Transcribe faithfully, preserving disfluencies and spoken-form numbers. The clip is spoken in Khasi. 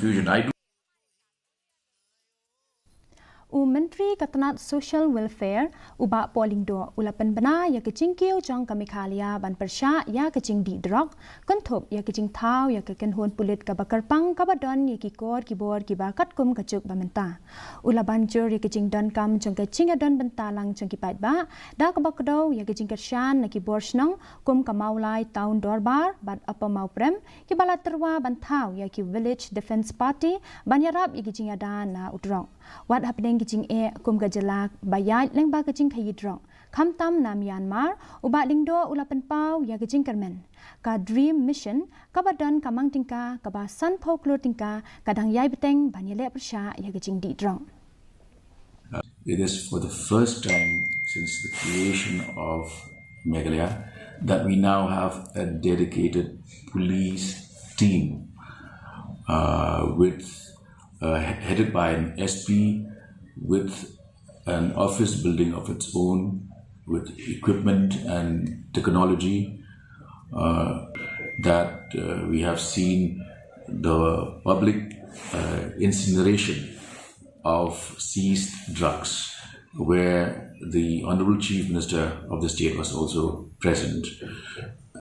confusion. I do U Myntri ka tnat Social Welfare, u Bah Paul Lyngdoh, u la pynbna ïa ka jingkiew jong ka Meghalaya ban pyrshah ïa ka jingdih drok, kynthup ïa ka jingthaw ïa ka kynhun pulit kaba kyrpang kaba don ïa ki kor ki bor kiba katkum ka juk ba mynta. U la ban jur ïa ka jingdonkam jong ka jingïadon bynta lang jong ki paidbah da kaba kdew ïa ka jingkyrshan na ki bor shnong kum ka Mawlai Town Dorbar bad Upper Mawprem, kiba la tyrwa ban thaw ïa ki Village Defence Party ban ïarap ïa ki jingïada na u drok. Wat hapdeng ki jingeh kum ka jylla ba ïaid lyngba ka jingkhaïi drok, khamtam na Myanmar, u Bah Lyngdoh u la pynpaw ïa ka jingkyrmen. Ka DREAM Mission, kaba don ka mang tyngka kaba sanphew klur tyngka, ka dang ïai bteng ban ïaleh pyrshah ïa ka jingdih drok. It is for the first time since the creation of Meghalaya that we now have a dedicated police team uh, with uh, he- headed by an S P with an office building of its own, with equipment and technology uh, that uh, we have seen the public uh, incineration of seized drugs, where the Honorable Chief Minister of the state was also present.